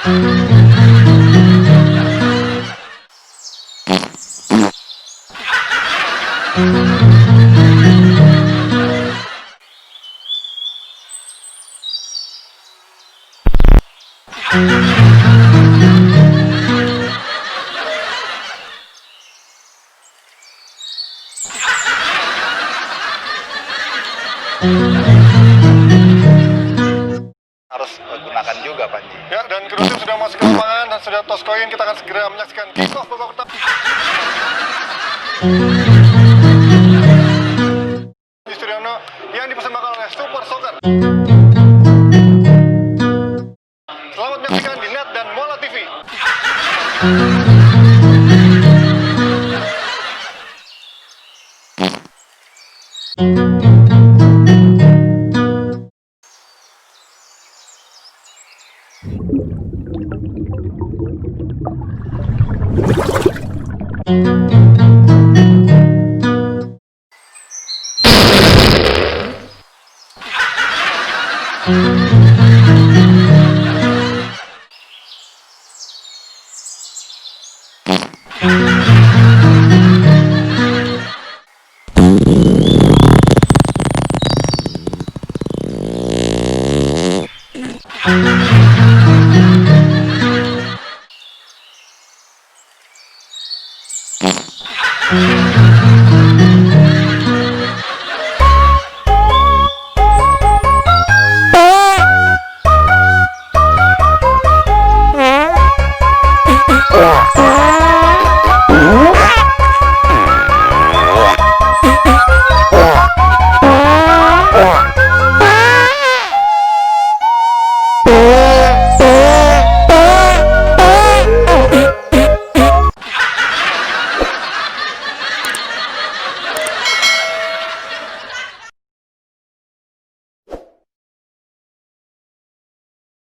Harus gunakan juga, Panji. Ya, dan kedua tim sudah masuk ke lapangan dan sudah toss koin. Kita akan segera menyaksikan kick off babak pertama. Suryono yang dipersembahkan oleh Super Soccer. Selamat menyaksikan di Net dan Mola TV.